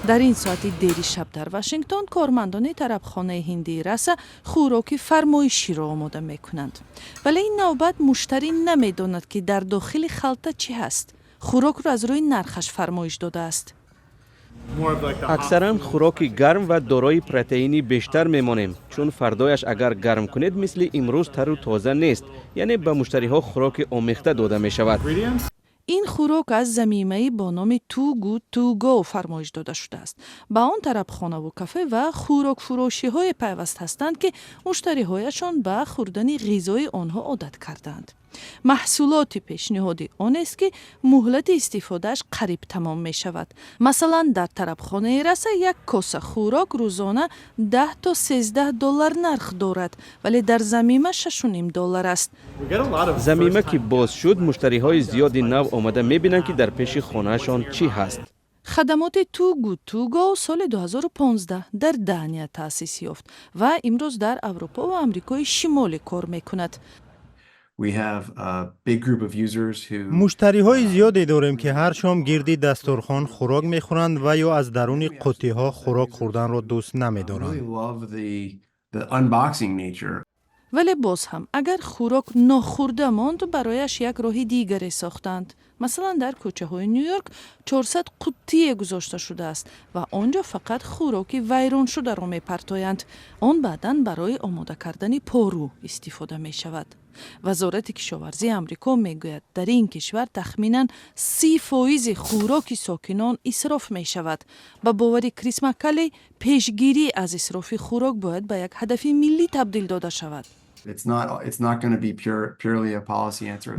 Дар ин соати дери шаб дар Вашингтон кормандони тарабхонаи ҳиндии Раса хӯроки фармоиширо омода мекунанд, вале ин навбат муштарӣ намедонад, ки дар дохили халта чӣ ҳаст. Хӯрокро аз рӯи нархаш фармоиш додааст. Аксаран хӯроки гарм ва дорои протеини бештар мемонем, чун фардояш агар гарм кунед, мисли имрӯз тару тоза нест, яъне ба муштариҳо хӯроки омехта дода мешавад. Ин хӯрок аз замимаи бо номи Too Good To Go фармоиш дода шудааст. Ба он тарабхонаву кафе ва хӯрокфурӯшиҳое пайваст ҳастанд, ки муштариҳояшон ба хӯрдани ғизои онҳо одат кардаанд. Маҳсулоти пешниҳодӣ онест, ки муҳлати истифодааш қариб тамом мешавад. Масалан, дар тарабхонаи Раса як коса хӯрок рӯзона 10 то 13 доллар нарх дорад, вале дар замима 6,5 доллар аст. Замима ки боз шуд, муштариҳои зиёди нав омада мебинанд, ки дар пеши хонаашон чӣ ҳаст. Хадамоти Too Good To Go соли 2015 дар Дания таъсис ёфт ва имрӯз дар Аврупо ва Амрикои Шимолӣ кор мекунад. Муштариҳои зиёде дорем, ки ҳар шом гирди дастурхон хӯрок мехӯранд ва ё аз даруни қуттиҳо хӯрок хӯрданро дӯст намедоранд. Вале боз ҳам агар хӯрок нохӯрда монд, барояш як роҳи дигаре сохтанд. Масалан, дар кӯчаҳои Ню-Йорк 400 қуттие гузошта шудааст ва он ҷо фақат хӯроки вайроншударо мепартоянд. Он баъдан барои омода кардани пору истифода мешавад. Вазорати кишоварзии Амрико мегӯяд, дар ин кишвар тахминан 30 фоизи хӯроки сокинон исроф мешавад. Ба бовари Крис Маккалей, пешгирӣ аз исрофи хӯрок бояд ба як ҳадафи миллӣ табдил дода шавад.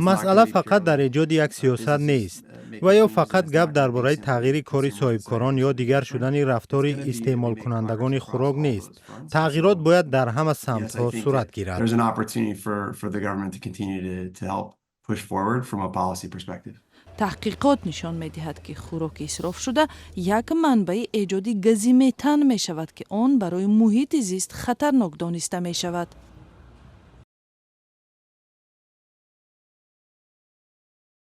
Масъала фақат дар эҷоди як сиёсат нест ва ё фақат гап дар бораи тағйири кори соҳибкорон ё дигар шудани рафтори истеъмолкунандагони хӯрок нест. Тағйирот бояд дар ҳама самтҳо сурат гирад. Таҳқиқот нишон медиҳад, ки хӯроки исрофшуда як манбаи эҷоди гази метан мешавад, ки он барои муҳити зист хатарнок дониста мешавад.